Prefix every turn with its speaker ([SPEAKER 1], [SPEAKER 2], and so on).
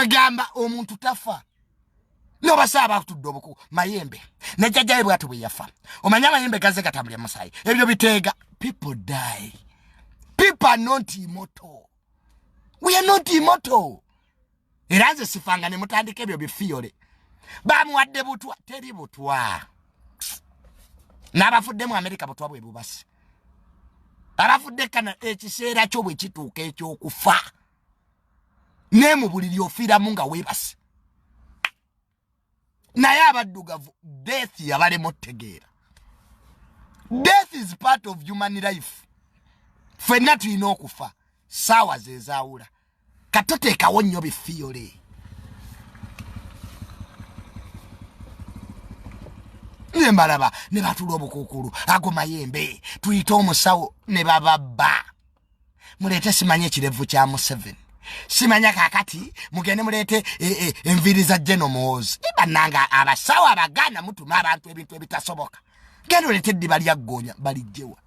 [SPEAKER 1] Kwegamba omuntu tafa nobasaa batudde obuku mayembe ne jjajjawe bwatu bwe yafa. Omanye amayembe gaze gatambulira musayi, ebyo biteega. People die, people are not immortal, we are not immortal. Era nze sifanga ne mutandika ebyo bifiyole. Bamuwadde butwa, teri butwa. N'abafudde mu Amerika butwa bwe bubasi. Abafudde kana ekiseera kyo bwe kituuka ekyokufa, ne mu buliri ofiiramu nga weebase. Naye abaddugavu death yabalema otutegeera. Death is part of human life. Ffenna tulina okufa, saawa zezaawula. Katoteekawo nnyo bifiyole. Ne mbalaba ne batula obukuukulu, ago mayembe, tuyite omusawo ne bababba. Muleete simanya ekirevu kya Museveni, simanya kakati mugende muleete enviiri za Geno Muhoozi. Bannanga abasawo abaganda mutuma abantu ebintu ebitasoboka. Genda oleete eddiba lya ggoonya, balijjewa?